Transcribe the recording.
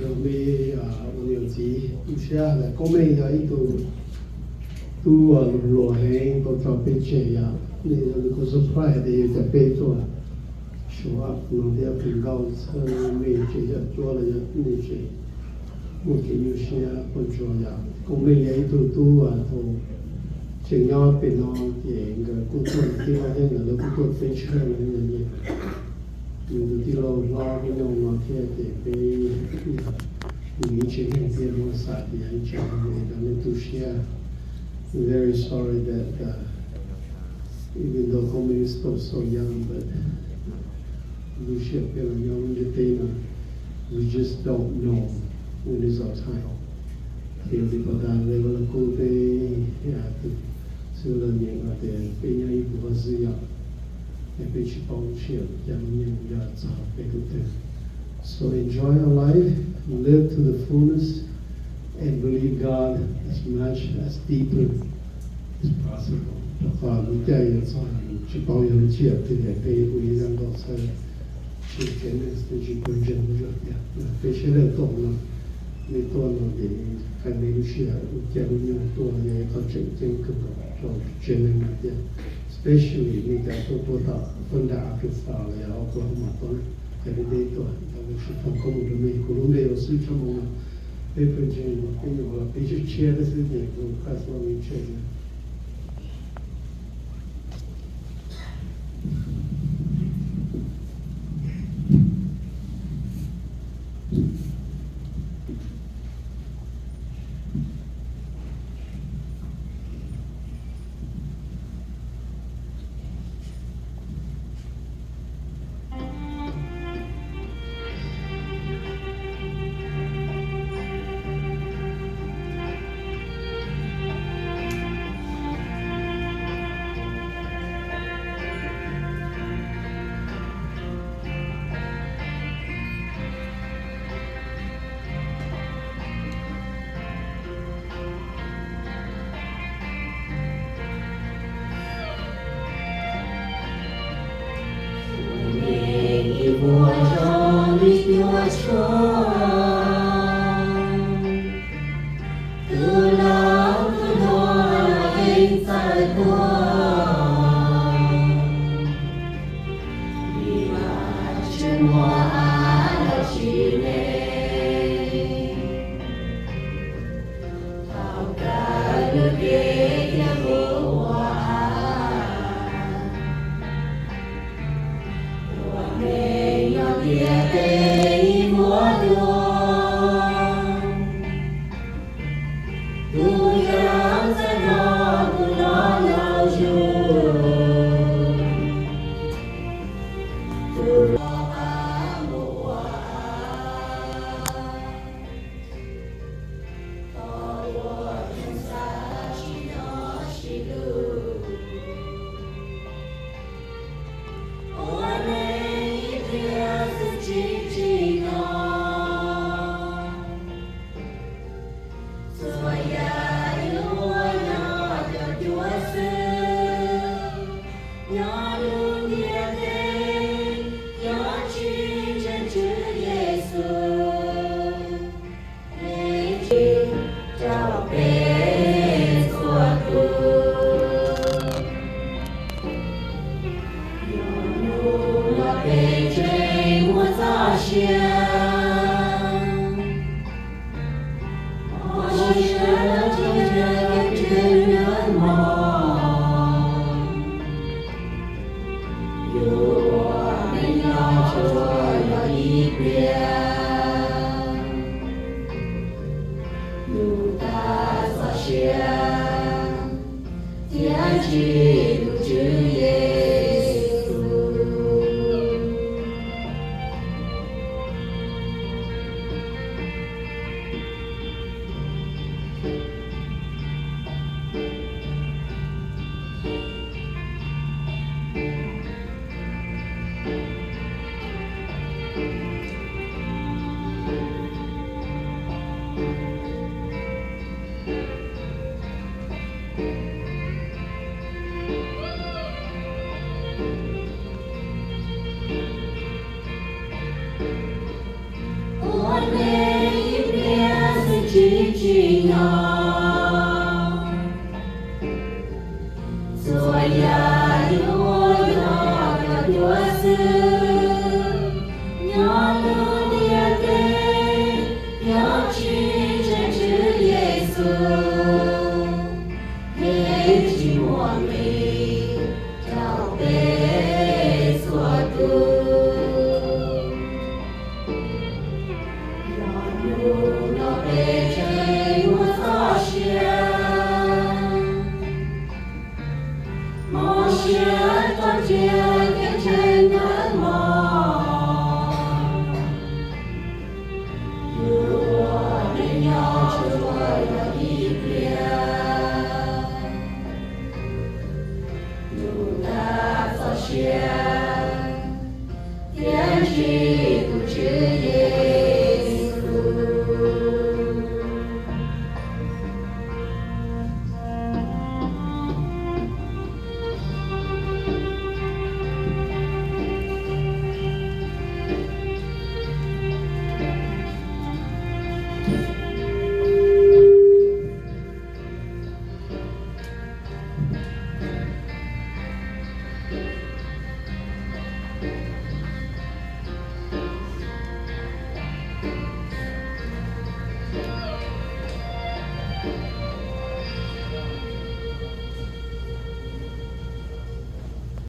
Yog me ua niam txiv tu siab hais tias Koob Meej yog ib tug tub uas hluas heev tau tso peb tseg yom. Nej yog nws kuj surprise tias yus cov peb tuaj show up no thiab tus nkauj txhawj me tsev yog cuab los yog nej tsev muaj kev nyuaj siab quaj ntsuag yom. Koob Meej yog ib tug tub uas thaum tseem nyob pem no ces nkawd kuj tuaj tij laug thiab nkawd lawv kuj tuaj peb tshawj no nyias nyias. Nws tus tij laug hlob peb nyob no thiab ces peb nws ib tsev neeg thiab muab xav tias yog ib tsev neeg es nej tu siab. I'm very sorry that uh, even though Koob Meej is still so young, but lub sij hawm peb los nyob lub ntiaj teb no, we just don't know when is our time. Ces li pas tas lawv los kuj peb tus xwb los nyeem hais tias peb nyob ib puas xwb yom, es peb tsis paub lub sij hawm cas lub nyeem yog txog peb tus twg. So enjoy your life, live to the fullest, and believe God as much, as deeper as possible. Rau qhov lub caij yuav txog tsis paub yog lub sij hawm twg, peb ua ib zaj nkauj txhawb tsis tsev neeg tsis pawg ntseeg zog tiag. Peb sawv daws tuaj no, nej tuaj no ces qhia nej lub sij hawm lub caij lub nyoog tuaj yog ib qho tseem ceeb kawg nkaus rau tsev neeg no tiag, especially nej cov tuaj tuaj tom Thunder, Arkansas los yog Oklahoma tuaj na, cov deb deb tuaj, thov Vajtswv foom koob hmoov rau nej. Kuv lub npe ua Xwb Tshooj Moo no, peb pawg ntseeg no peb nyuam qhuav los peb tshiab tshiab xwb ces kuv Christ Love Me Church na. Ib pliag xwb tsis tsim nyog, txhua yam yuav ua yog koj cuab xwb. Nyob lub ntiaj teb, yog tsis ntseeg Tswv Yexus, peb tsis muaj nqis rau peb txhua tus. Yog hnub no peb tseem muaj txoj sia, mob siab rau ntsia kev ntseeg